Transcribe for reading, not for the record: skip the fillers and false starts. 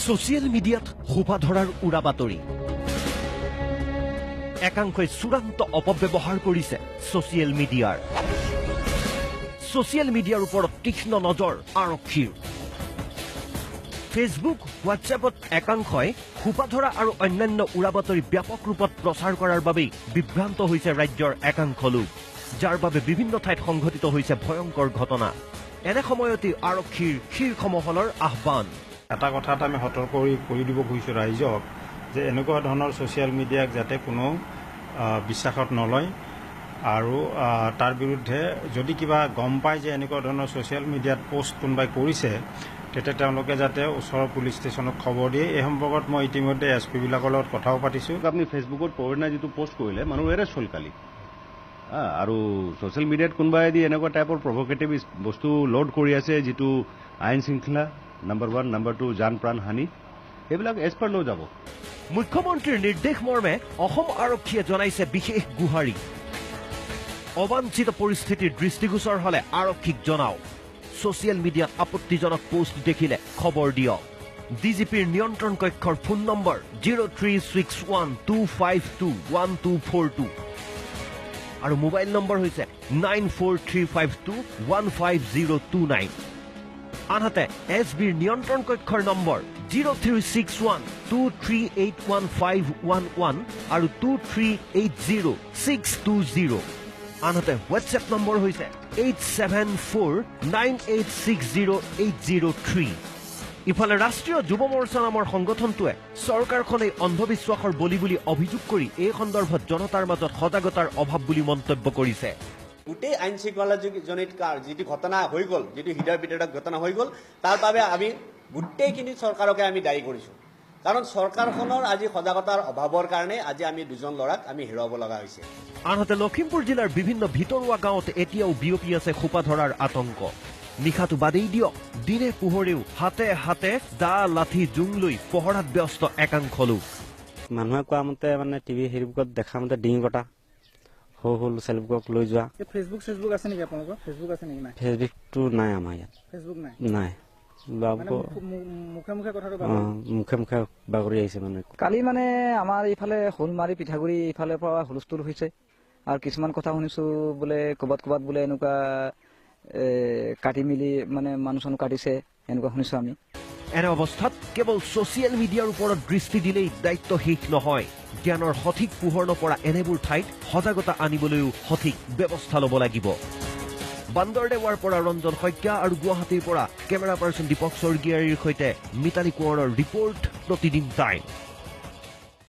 Social মিডিয়াত সোপা ধৰাৰ উৰা বাতৰি। একাংশই চূড়ান্ত অপব্যৱহাৰ কৰিছে ছচিয়েল মিডিয়াৰ। ছচিয়েল মিডিয়াৰ ওপৰত তীক্ষ্ণ নজৰ আৰক্ষীৰ। ফেচবুক, হোৱাটছএপত একাংশই সোপা ধৰা আৰু অন্যান্য উৰা বাতৰি ব্যাপক ৰূপত প্ৰচাৰ কৰাৰ বাবেই বিভ্ৰান্ত হৈছে ৰাজ্যৰ একাংশ লোক, যাৰ বাবে বিভিন্ন ঠাইত সংঘটিত হৈছে ভয়ংকৰ ঘটনা। এনে সময়তে আৰক্ষীৰ শীৰ্ষ মহলৰ আহ্বান। এটা কথাত আমি সতৰ্ক কৰি দিব খুজিছোঁ ৰাইজক যে এনেকুৱা ধৰণৰ ছ'চিয়েল মিডিয়াক যাতে কোনো বিশ্বাসত নলয় আৰু তাৰ বিৰুদ্ধে যদি কিবা গম পায় যে এনেকুৱা ধৰণৰ ছ'চিয়েল মিডিয়াত পষ্ট কোনোবাই কৰিছে, তেতিয়া তেওঁলোকে যাতে ওচৰৰ পুলিচ ষ্টেচনত খবৰ দিয়ে। এই সম্পৰ্কত মই ইতিমধ্যে এছ পিবিলাকৰ লগত কথাও পাতিছোঁ। আপুনি ফেচবুকত পৰহিদিনা যিটো পষ্ট কৰিলে, মানুহ এৰেষ্ট হ'ল কালি। আৰু ছ'চিয়েল মিডিয়াত কোনোবাই যদি এনেকুৱা টাইপৰ প্ৰভ'কেটিভ বস্তু লোড কৰি আছে, যিটো আইন শৃংখলা নম্বৰ 1, নম্বৰ 2 যান প্ৰাণ হানি, সেইবিলাক এজ পাৰ ল' যাব। মুখ্যমন্ত্ৰীৰ নিৰ্দেশ মৰ্মে অসম আৰক্ষীয়ে জনাইছে বিশেষ গোহাৰি। অবাঞ্ছিত পৰিস্থিতিৰ দৃষ্টিগোচৰ হলে আৰক্ষীক জনাওক। ছচিয়েল মিডিয়াত আপত্তিজনক পোষ্ট দেখিলে খবৰ দিয়ক। ডি জি পিৰ নিয়ন্ত্ৰণ কক্ষৰ ফোন নম্বৰ 03612521242 আৰু মোবাইল নম্বৰ হৈছে 9435215029। আনহাতে এছ বিৰ নিয়ন্ত্ৰণ কক্ষৰ নম্বৰ 03612381511 আৰু 2380620। আনহাতে হোৱাটছএপ নম্বৰ হৈছে 8749860803। ইফালে ৰাষ্ট্ৰীয় যুৱ মৰ্চা নামৰ সংগঠনটোৱে চৰকাৰখনেই অন্ধবিশ্বাসৰ বলি বুলি অভিযোগ কৰি এই সন্দৰ্ভত জনতাৰ মাজত সজাগতাৰ অভাৱ বুলি মন্তব্য কৰিছে। গোটেই আইন শৃংখলাজনিত যিটো ঘটনা হৈ গ'ল, যিটো হৃদয় বিদাৰক ঘটনা হৈ গ'ল, তাৰ বাবে আমি গোটেইখিনি চৰকাৰকে আমি দায়ী কৰিছোঁ। কাৰণ চৰকাৰখনৰ আজি সজাগতাৰ অভাৱৰ কাৰণে আজি আমি দুজন ল'ৰাক আমি হেৰুৱাব লগা হৈছে। আনহাতে লখিমপুৰ জিলাৰ বিভিন্ন ভিতৰুৱা গাঁৱত এতিয়াও বিয়পি আছে সোপা ধৰাৰ আতংক। নিশাটো বাদেই দিয়ক, দিনে পোহৰেও হাতে হাতে দা লাঠি জোং লৈ পহৰাত ব্যস্ত একাংশ লোক। মানুহে কোৱা মতে মানে টিভি হেৰিবোৰত দেখা মতে ডিঙি কটা সৰু সৰু ল'ৰা ছোৱালীবোৰক লৈ যোৱা। ফেচবুক চেচবুক আছে নেকি আপোনালোকৰ? ফেচবুক আছে নেকি? নাই, ফেচবুকটো নাই আমাৰ ইয়াত। ফেচবুক নাই? নাই। মুখে মুখে কথাটো মুখে মুখে বাগৰি আহিছে। মানে কালি মানে আমাৰ এইফালে শোলমাৰী পিঠাগুৰি এইফালৰ পৰা হুলস্থুল হৈছে আৰু কিছুমান কথা শুনিছো বোলে ক'ৰবাত ক'ৰবাত বোলে এনেকুৱা কাটি মেলি মানে মানুহ চানুহ কাটিছে, এনেকুৱা শুনিছো আমি। এনে অৱস্থাত কেৱল ছচিয়েল মিডিয়াৰ ওপৰত দৃষ্টি দিলেই দায়িত্ব শেষ নহয়। জ্ঞানৰ সঠিক পোহৰ নপৰা এনেবোৰ ঠাইত সজাগতা আনিবলৈও সঠিক ব্যৱস্থা ল'ব লাগিব। বান্দৰদেৱাৰ পৰা ৰঞ্জন শইকীয়া আৰু গুৱাহাটীৰ পৰা কেমেৰা পাৰ্চন দীপক স্বৰ্গীয়াৰীৰ সৈতে মিতালী কোঁৱৰৰ ৰিপৰ্ট, প্ৰতিদিন টাইম।